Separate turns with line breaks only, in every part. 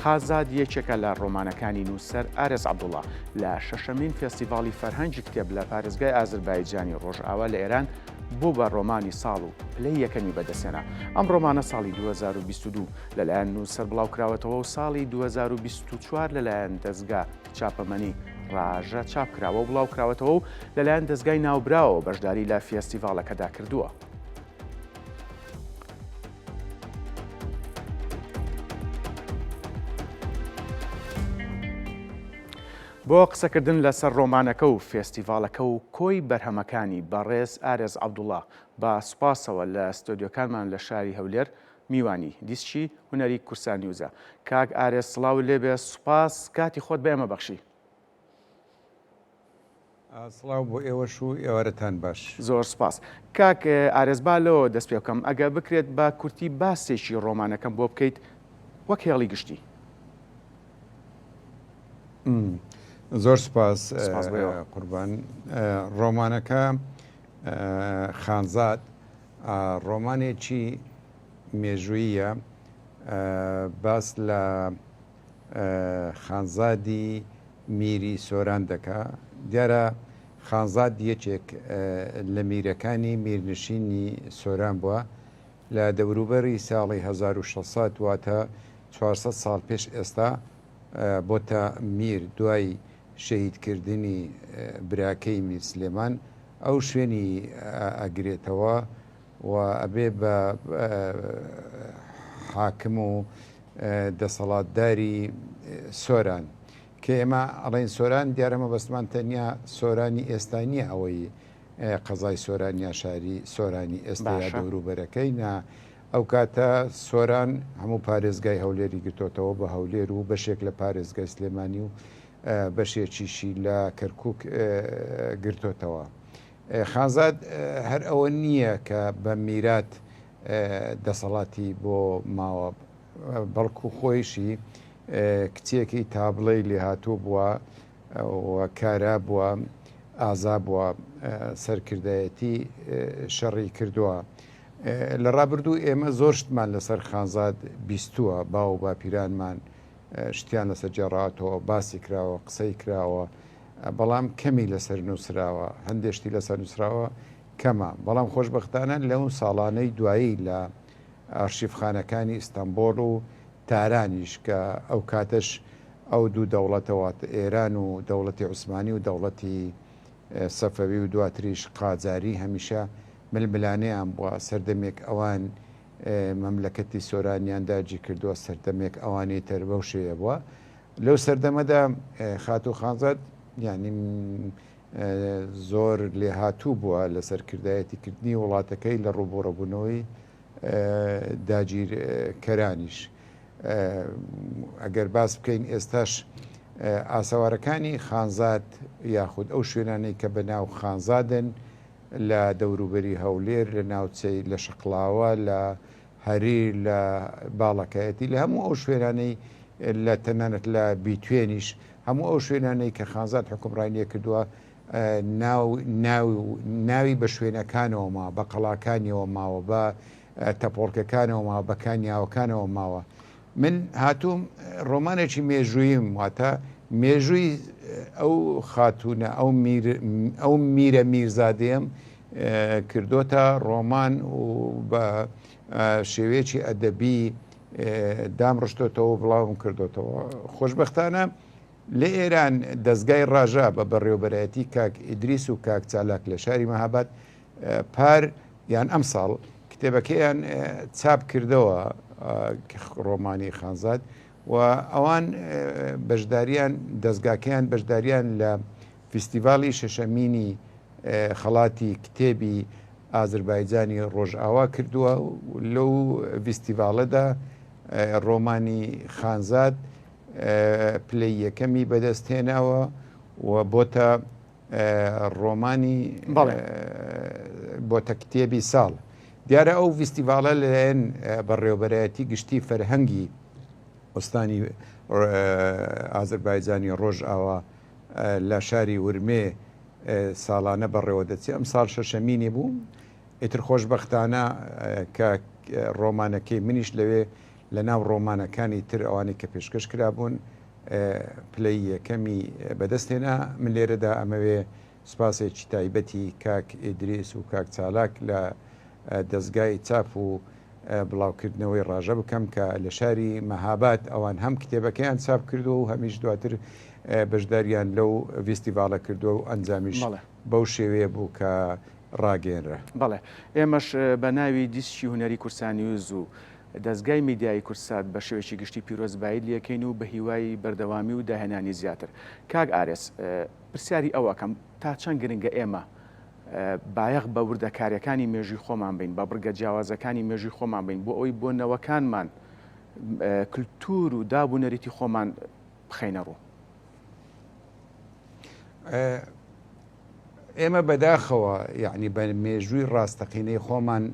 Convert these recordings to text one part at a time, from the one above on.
خازاد یەکێکە لە ڕۆمانەکانی نووسەر ئارێز عەبدوڵا لە شەشەمین فێستیڤاڵی فەرهەنگی کتێب لە پارێزگای ئازربایجانی ڕۆژئاوا لە ئێران بوو بە ڕۆمانی ساڵ و پلەی یەکەمی بەدەستهێنا. ئەم ڕۆمانە ساڵی 2022 لەلایەن نووسەر بڵاوکراوەتەوە و ساڵی 2024 لەلایەن دەزگا چاپەمەنی ڕاژە چاپکراوە و بڵاوکراوەتەوە و لەلایەن دەزگای ناوبراوەوە بەشداری لە فێستیڤاڵەکەدا کردووە. بۆ قسەکردن لەسەر ڕۆمانەکە و فێستیڤاڵەکە و کۆی بەرهەمەکانی بەڕێز ئارێز عەبدوڵا بە سوپاسەوە لە ستۆدیۆکانمان لە شاری هەولێر میوانی دیسکی هونەری کوردستان نیوزە. کاک ئارێز سڵاوت لێبێ سوپاس کاتی خۆت بە ئێمە بەخشی.
سڵاو بۆ ئێوەش و ئێوارەتان باش.
زۆر سوپاس. کاک ئارێز با لەوەوە دەست پێ بکەم ئەگەر بکرێت بە کورتی باسێکی ڕۆمانەکەم بۆ بکەیت وەک هێڵی گشتی.
زۆر سوپاس قوربان. ڕۆمانەکە خانزاد ڕۆمانێکی مێژووییە باس لە خانزادی میری سۆران دەکا. دیارە خانزاد یەکێک لە میرەکانی میرنشینی سۆران بووە. لە دەوروبەری ساڵی 1600 واتە 400 ساڵ پێش ئێستا بۆتە میر دوای شەهیدکردنی براکەی میر سلێمان ئەو شوێنی ئەگرێتەوە و ئەبێ بە حاکم و دەسەڵاتداری سۆران. کە ئێمە ئەڵێین سۆران دیارە مەبەستمان تەنیا سۆرانی ئێستا نییە ئەوەی قەزای سۆران یا شاری سۆرانی ئێستا یا دەوروبەرەکەی نا ئەو کاتە سۆران هەموو پارێزگای هەولێری گرتۆتەوە بە هەولێر و بەشێک لە پارێزگای سلێمانی و بەشێکیشی لە کەرکک گرتۆتەوە. خانزاد هەر ئەوە نییە کە بە میرات دەسەڵاتی بۆ ماوە، بەڵکو خۆیشی کچێکی تابڵێی لێهاتوو بووە و کارا بووە، ئازا بووە، سەرکردایەتی شەڕی کردووە. لە ڕابردوو ئێمە زۆر شتمان لەسەر خانزاد بیستووە، باو و باپیرانمان شتیان لەسەر گێڕاوەتەوە، باسی کراوە، قسەی کراوە، بەڵام کەمی لەسەر نووسراوە، هەندێ شتی لەسەر نووسراوە کەمە، بەڵام خۆشبەختانە لەو ساڵانەی دوایی لە ئارشیفخانەکانی ئیستانبۆڵ و تارانیش کە ئەو کاتەش ئەو دوو دەوڵەتە واتە ئێران و دەوڵەتی عوسمانی و دەوڵەتی سەفەوی و دواتریش قاجاری هەمیشە ململانێیان بووە، سەردەمێک ئەوان مەملەکەتی سۆرانیان داگیرکردووە، سەردەمێک ئەوانی تر بەو شێوەیە بووە. لەو سەردەمەدا خاتوو خانزاد یانی زۆر لێهاتوو بووە لە سەرکردایەتیکردنی وڵاتەکەی لە ڕووبەڕووبوونەوەی داگیرکەرانیش. ئەگەر باس بکەین ئێستاش ئاسەوارەکانی خانزاد یاخود ئەو شوێنانەی کە بە ناو خانزادن لە دەوروبەری هەولێر لە ناوچەی لە شەقڵاوە لە هەریر لە باڵەکایەتی لە هەموو ئەو شوێنانەی لە تەنانەت لە بیتوێنیش هەموو ئەو شوێنانەی کە خانزاد حوکمڕانیە کردووە ناو ناو ناوی بە شوێنەکانەوە ماوە بە قەڵاکانیەوە ماوە بە تەپۆڵکەکانەوە ماوە بە کانیاوەکانەوە ماوە من هاتووم ڕۆمانێکی مێژوویم واتە مێژووی ئەو خاتوونە ئەو میر ئەو میرە میرزادەیەم کردۆتە ڕۆمان و بە شێوەیەکی ئەدەبی دامڕشتۆتەوە و بڵاوم کردۆتەوە. خۆشبەختانە لە ئێران دەزگای ڕاژە بە بەڕێوەبەرایەتی کاک ئیدریس و کاک چالاک لە شاری مەهاباد پار یان ئەمساڵ کتێبەکەیان چاپ کردەوە ڕۆمانی خانزاد و ئەوان بەشداریان دەزگاکەیان بەشداریان لە فیستیڤاڵی شەشەمینی خەڵاتی کتێبی ئازربایجانی ڕۆژئاوا کردووە و لەو ڤیستیڤاڵەدا ڕۆمانی خانزاد پلەی یەکەمی بەدەست هێناوە و بۆتە ڕۆمانی بۆتە کتێبی ساڵ. دیارە ئەو ڤیستیڤاڵە لەلایەن بەڕێوەبەرایەتی گشتی فەرهەنگی ئوستانی ئازربایجانی ڕۆژئاوا لە شاری ورمێ ساڵانە بەڕێوە دەچێت ئەمساڵ شەشەمینی بوو ئیتر خۆشبەختانە کە ڕۆمانەکەی منیش لەوێ لە ناو ڕۆمانەکانی تر ئەوانەی کە پێشکەش کرابوون پلەی یەکەمی بەدەست هێنا. من لێرەدا ئەمەوێ سوپاسێکی تایبەتی کاک ئیدریس و کاک چالاک لە دەزگای چاپ و بڵاوکردنەوەی ڕاژە بکەم کە لە شاری مەهاباد ئەوان هەم کتێبەکەیان چاپ کردووە و هەمیش دواتر بەشداریان لەو ڤیستیڤاڵە کردووە و ئەنجامیش بەو شێوەیە بوو کە ڕاگەیەنرا.
بەڵێ ئێمەش بە ناوی دیسکی هونەری کوردسانیوز و دەزگای میدیایی کوردسات بە شێوەیەکی گشتی پیرۆزباییت لێکەین و بە هیوای بەردەوامی و داهێنانی زیاتر. کاک ئارێز پرسیاری ئەوە ئەکەم تا چەند گرنگە ئێمە بایەخ بە وردەکاریەکانی مێژووی خۆمان بین، بە بڕگە جیاوازەکانی مێژووی خۆمان بین بۆ ئەوەی بۆ نەوەکانمان کلتور و داب و نەریتی خۆمان بخەینە ڕوو؟
ئێمە بەداخەوە یەعنی بە مێژووی ڕاستەقینەی خۆمان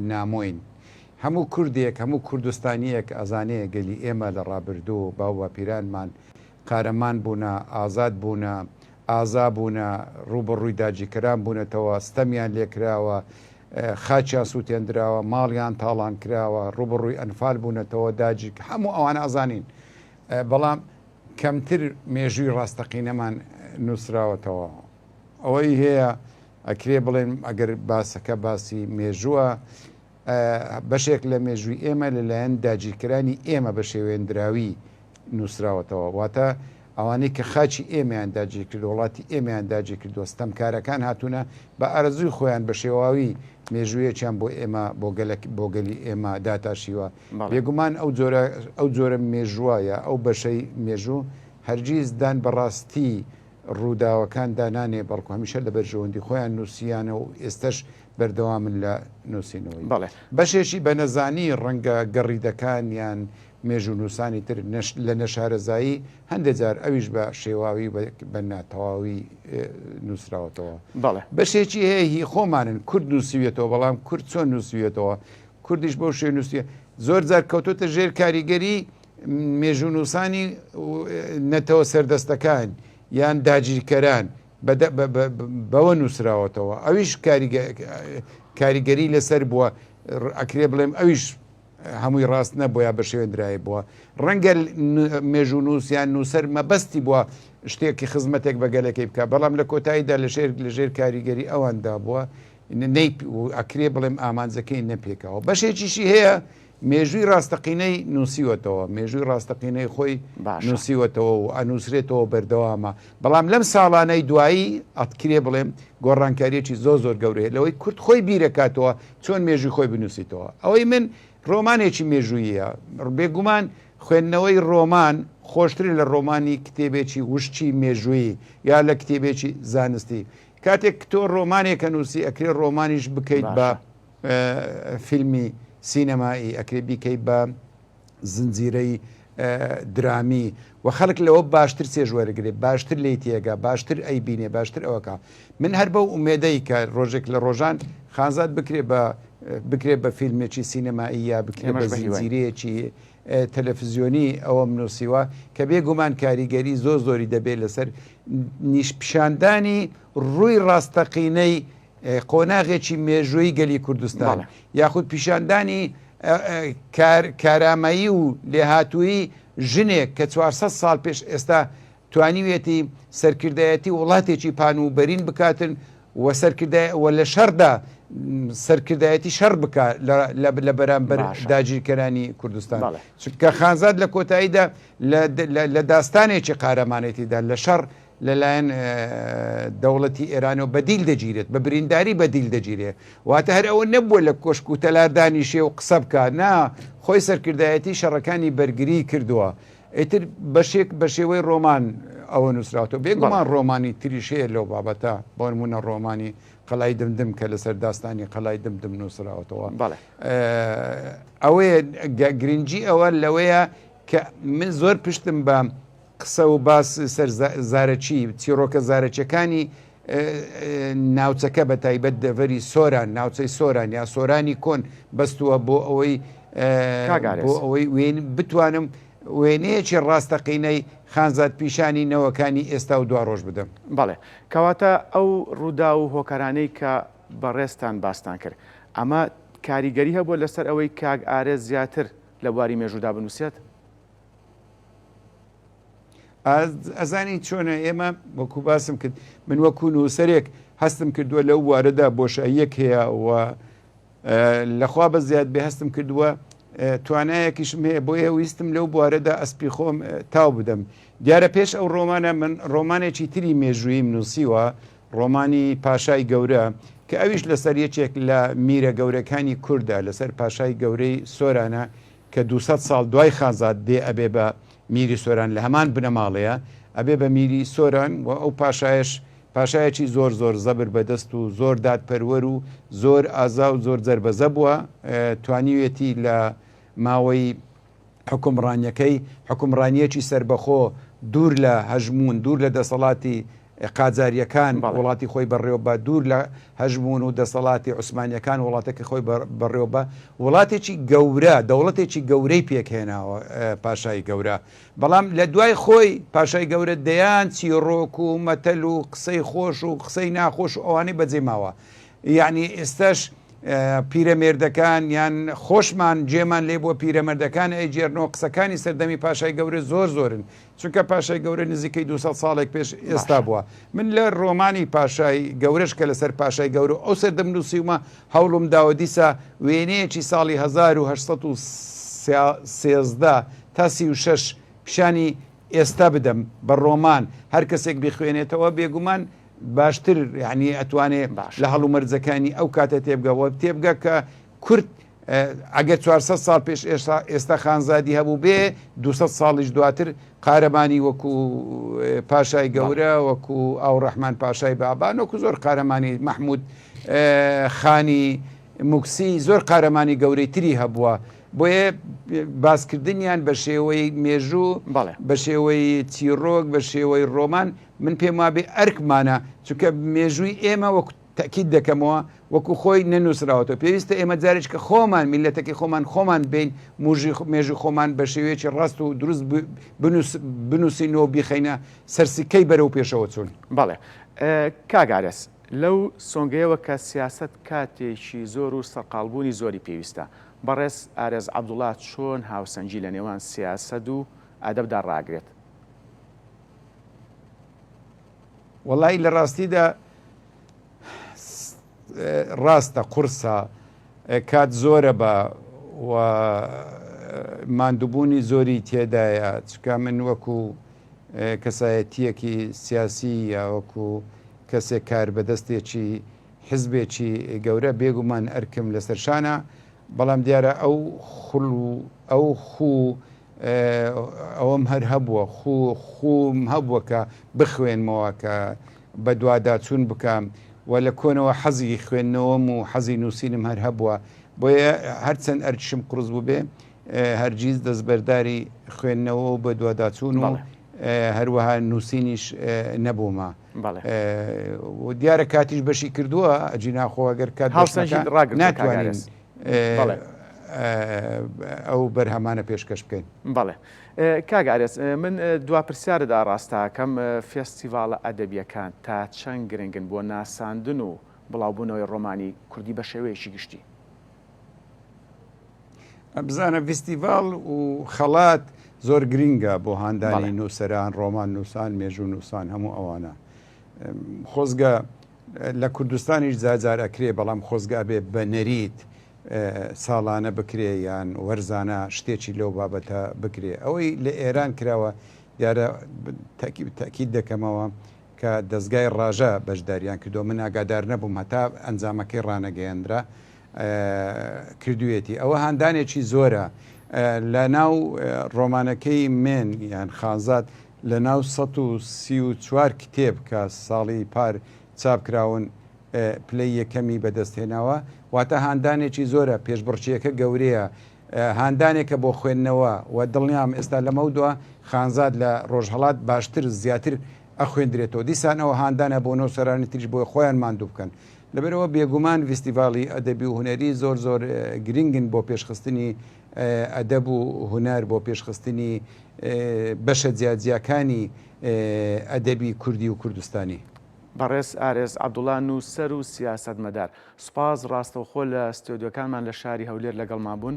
نامۆین. هەموو کوردێک، هەموو کوردستانییەک ئەزانێ گەلی ئێمە لە ڕابردوو باوباپیرانمان قارەمان بوونە، ئازاد بوونە، ئازا بوونە، ڕووبەڕووی داگیرکەران بوونەتەوە، ستەمیان لێکراوە، خاکیان سووتێندراوە، ماڵیان تاڵان کراوە، ڕووبەڕووی ئەنفال بوونەتەوە، داگیر هەموو ئەوانە ئەزانین. بەڵام کەمتر مێژووی ڕاستەقینەمان نووسراوەتەوە. ئەوەی هەیە ئەکرێ بڵێن ئەگەر باسەکە باسی مێژووە، بەشێک لە مێژووی ئێمە لەلایەن داگیرکەرانی ئێمە بە شێوێندراوی نووسراوەتەوە. واتە ئەوانەی کە خاکی ئێمەیان داگیرکردووە، وڵاتی ئێمەیان داگیرکردووە، ستەمکارەکان هاتوونە بە ئارەزووی خۆیان بە شێواوی مێژوویەکیان بۆ ئێمە، بۆ گەلەک، بۆ گەلی ئێمە داتاشیوە. بێگومان ئەو جۆرە، ئەو جۆرە مێژووە یا ئەو بەشەی مێژوو هەرگیز دان بە ڕاستی ڕووداوەکان دانانێ، بەڵکو هەمیشە لە بەرژەوەندی خۆیان نووسیانە و ئێستەش بەردەوامن لە نووسینەوەی. بەشێکی بە نەزانی ڕەنگە گەڕیدەکان یان مێژوونووسانی تر لە نەشارەزایی هەندێ جار ئەویش بە شێواوی و بە ناتەواوی نووسراوەتەوە. بەشێکی هەیە هی خۆمانن، کورد نووسیویەتەوە، بەڵام کورد چۆن نووسیویەتەوە؟ کوردیش بەو شێوە نووسیوە. زۆر جار کەوتۆتە ژێر کاریگەری مێژوونووسانی نەتەوە سەردەستەکان یان داگیرکەران بەوە نووسراوەتەوە. ئەویش کاریگەری لەسەر بووە، ئەکرێ بڵێم ئەویش هەمووی ڕاست نەبووە یا بەشێوێندرای بووە. ڕەنگە مێژوونووس یان نووسەر مەبەستی بووە شتێکی خزمەتێک بە گەلەکەی بکات، بەڵام لە کۆتاییدا لەژێر کاریگەری ئەواندا بووە، نەی ئەکرێ بڵێم ئامانجەکەی نەپێکاوە. بەشێکیشی هەیە مێژووی ڕاستەقینەی نووسیوەتەوە، مێژووی ڕاستەقینەی خۆی نووسیوەتەوە و ئەنووسرێتەوە بەردەوامە، بەڵام لەم ساڵانەی دوایی ئەتکرێ بڵێم گۆڕانکارییەکی زۆر زۆر گەورەیە لەوەی کورد خۆی بیرەکاتەوە چۆن مێژووی خۆی بنووسیتەوە. ئەوەی من ڕۆمانێکی مێژووییە، بێگومان خوێندنەوەی ڕۆمان خۆشترە لە ڕۆمانی کتێبێکی وشکی مێژوویی یا لە کتێبێکی زانستی. کاتێک تۆ ڕۆمانێک ئەنووسی ئەکرێ ڕۆمانیش بکەیت بە فیلمی سینەمایی، ئەکرێ بیکەیت بە زنجیرەی درامی و خەڵک لەوە باشتر چێژ وەرگێ، باشتر لێی تێگا، باشتر ئەیبینێ، باشتر ئەوەکە. من هەر بەو ئومێدەی کە ڕۆژێک لە ڕۆژان خانزاد بکرێ بە بکرێ بە فیلمێکی سینەمایی یا بکرێ بە زنجیرەیەکی تەلەفزیۆنی ئەوەم نووسیوە کە بێگومان کاریگەری زۆر زۆری دەبێت لەسەر نیشپیشاندانی ڕووی ڕاستەقینەی قۆناغێکی مێژووی گەلی کوردستان یاخود پیشاندانی کارامەیی و لێهاتوویی ژنێک کە 400 ساڵ پێش ئێستا توانیویەتی سەرکردایەتی وڵاتێکی پان و بەرین بکاتن و سەرکردای و لە شەڕدا سەرکردایەتی شەڕ بکا لە بەرامبەر داگیرکەرانی کوردستان چونکە خانزاد لە کۆتاییدا لە داستانێکی قارەمانێتیدا لە شەڕ لەلایەن دەوڵەتی ئێرانەوە بەدیل دەگیرێت، بە برینداری بەدیل دەگیرێ، واتە هەر ئەوە نەبووە لە کۆشک و تەلار دانیشێ و قسە بکا، نا، خۆی سەرکردایەتی شەڕەکانی بەرگریی کردووە. ئیتر بەشێک بە شێوەی ڕۆمان ئەوە نووسراوەتەوە. بێگومان ڕۆمانی تریش هەیە لەو بابەتە، بۆ نموونە ڕۆمانی قەلای دمدم کە لەسەر داستانی قەلای دمدم نووسراوەتەوە. ئەوەیە گرنگی ئەوە لەوەیە کە من زۆر پشتم بە قسە و باس سەر زارەکی، چیڕۆکە زارەکیەکانی ناوچەکە بە تایبەت دەڤەری سۆران، ناوچەی سۆران یا سۆرانی کۆن بەستووە بۆ ئەوەی بۆ ئەوەی وێن بتوانم وێنەیەکی ڕاستەقینەی خانزاد پیشانی نەوەکانی ئێستا و دوا ڕۆژ بدەم.
بەڵێ کەواتە ئەو ڕووداو و هۆکارانەی کە بەڕێزتان باستان کرد ئەمە کاریگەری هەبووە لەسەر ئەوەی کاک ئارێز زیاتر. لە بواری مێژوودا بنووسێت؟
ئەزانی چۆنە ئێمە وەکو باسم کرد من وەکو نووسەرێک هەستم کردووە لەو بوارەدا بۆشاییەک هەیە و لەخوا بە زیاد بێ هەستم کردووە توانایەکیشم هەیە بۆیە ویستم لەو بوارەدا ئەسپی خۆم تاو بدەم دیارە پێش ئەو ڕۆمانە من ڕۆمانێکی تری مێژوویم نووسیوە ڕۆمانی پاشای گەورە کە ئەویش لەسەر یەکێک لە میرە گەورەکانی کوردە لەسەر پاشای گەورەی سۆرانە کە 200 ساڵ دوای خانزاد دێ ئەبێ بە میری سۆران لە هەمان بنەماڵەیە ئەبێ بە میری سۆران و ئەو پاشایەش پاشایەکی زۆر زۆر زەبر بەدەست و زۆر دادپەروەر و زۆر ئازا و زۆر جەربەزە بووە توانیویەتی لە ماوەی حوکمڕانیەکەی حوکمڕانیەکی سەربەخۆ دوور لە هەژموون دوور لە دەسەڵاتی قاجاریەکان وڵاتی خۆی بەڕێوە بە دوور لە هەژموون و دەسەڵاتی عوسمانیەکان وڵاتەکە خۆی بەڕێوە بە وڵاتێکی گەورە دەوڵەتێکی گەورەی پێکهێناوە پاشای گەورە بەڵام لە دوای خۆی پاشای گەورە دەیان چیڕۆک و مەتەل و قسەی خۆش و قسەی ناخۆش و ئەوانەی بەجێ ماوە یعنی ئێستاش پیرەمێردەکان یان خۆشمان جێمان لێ بووە پیرەمەردەکان ئەیگێرنەوە قسەکانی سەردەمی پاشای گەورە زۆر زۆرن چونکە پاشای گەورە نزیکەی 200 ساڵێک پێش ئێستا بووە من لە ڕۆمانی پاشای گەورەش کە لەسەر پاشای گەورە ئەو سەردەم نووسیومە هەوڵم داوە دیسا وێنەیەکی ساڵی 1813 تا 36 پیشانی ئێستا بدەم بە ڕۆمان هەر کەسێک بیخوێنێتەوە بێگومان باشتر یعنی ئەتوانێ لە هەڵومەرجەکانی ئەو کاتە تێبگە وە تێبگە کە کورد ئەگەر 400 ساڵ پێش ئێستا ئێستا خانزادی هەبوو بێ 200 ساڵیش دواتر قارەمانی وەکو پاشای گەورە وەکو ئاوڕەحمان پاشای بابان وەکو زۆر قارەمانی مەحمود خانی موکسی زۆر قارەمانی گەورەی تری هەبووە بۆیە باسکردنیان بە شێوەی مێژوو بە شێوەی چیڕۆک بە شێوەی ڕۆمان من پێم وابێ ئەرکمانە چونکە مێژووی ئێمە وەک تەکید دەکەمەوە وەکو خۆی نەنووسراوەتەوە پێویستە ئێمە جارێک کە خۆمان میلەتەکەی خۆمان خۆمان بین موژی مێژوو خۆمان بە شێوەیەکی ڕاست و دروست بنووسینەوە بیخەینە سەرسکەی بەرەو پێشەوە چوون.
بەڵێ کاک ئارێز لەو سۆنگەیەوە کە سیاسەت کاتێکی زۆر و سەرقاڵبوونی زۆری پێویستە، بەڕێز ئارێز عەبدوڵا چۆن هاوسەنگی لە نێوان سیاسەت و ئەدەبدا ڕاگرێت؟
وەڵایی لە ڕاستیدا ڕاستە قورسە کات زۆرە بە و ماندووبوونی زۆری تێدایە چکە من وەکو کەسایەتیەکی سیاسی یا وەکو کەسێک کار بەدەستێکی حزبێکی گەورە بێگومان ئەرکم لەسەر شانە بەڵام دیارە ئەو خول و ئەو خوو ئەوەم هەر هەبووە خوو خووم هەبووە کە بخوێنمەوە کە بەدواداچوون بکەم و لە کۆنەوە حەزی خوێندنەوەم و حەزی نووسینم هەر هەبووە بۆیە هەرچەند ئەرکیشم قورس بووبێ هەرگیز دەستبەرداری خوێندنەوە و بەدواداچوون و هەروەها نووسینیش نەبوومە. و دیارە کاتیش بەشی کردووە ئەجینا خۆ ئەگەر کات
هاوسەنگیت ڕاگرتووە
ناتوانین ئەو بەرهەمانە پێشکەش بکەین.
بەڵێ کاک ئارێز من دوا پرسیارت ئاڕاستەکەم فێستیڤاڵە ئەدەبییەکان تا چەند گرنگن بۆ ناساندن و بڵاوبوونەوەی ڕۆمانی کوردی بە شێوەیەکی گشتی؟
بزانە ڤیستیڤاڵ و خەڵات زۆر گرینگە بۆ هاندانی نووسەران، ڕۆمان نووسان، مێژوو نووسان هەموو ئەوانە. خۆزگە لە کوردستانیش جارجار ئەکرێ بەڵام خۆزگە ئەبێ بە نەریت ساڵانە بکرێ یان وەرزانە شتێکی لەو بابەتە بکرێ. ئەوەی لە ئێران کراوە دیارە تەئکید دەکەمەوە کە دەزگای ڕاژە بەشداریان کردووە من ئاگادار نەبووم هەتا ئەنجامەکەی ڕانەگەیەنرا کردوویەتی ئەوە هاندانێکی زۆرە لە ناو ڕۆمانەکەی مێن یان خانزاد لە ناو 134 کتێب کە ساڵی پار چاپ کراون پلەی یەکەمی بەدەستهێناوە واتە هاندانێکی زۆرە پێشبڕکێیەکە گەورەیە هاندانێکە بۆ خوێندنەوە و دڵنیام ئێستا لەمەودوا خانزاد لە ڕۆژهەڵات باشتر زیاتر ئەخوێندرێتەوە دیسان ئەوە هاندانە بۆ نووسەرانی تریش بۆی خۆیان ماندوو بکەن لەبەرئەوە بێگومان ڤیستیڤاڵی ئەدەبی و هونەری زۆر زۆر گرنگن بۆ پێشخستنی ئەدەب و هونەر بۆ پێشخستنی بەشە جیاجیاکانی ئەدەبی کوردی و کوردستانی.
بەڕێز ئارێز عەبدوڵا نووسەر و سیاسەتمەدار سوپاس ڕاستەوخۆ لە ستۆدیۆکانمان لە شاری هەولێر لەگەڵمان بوون.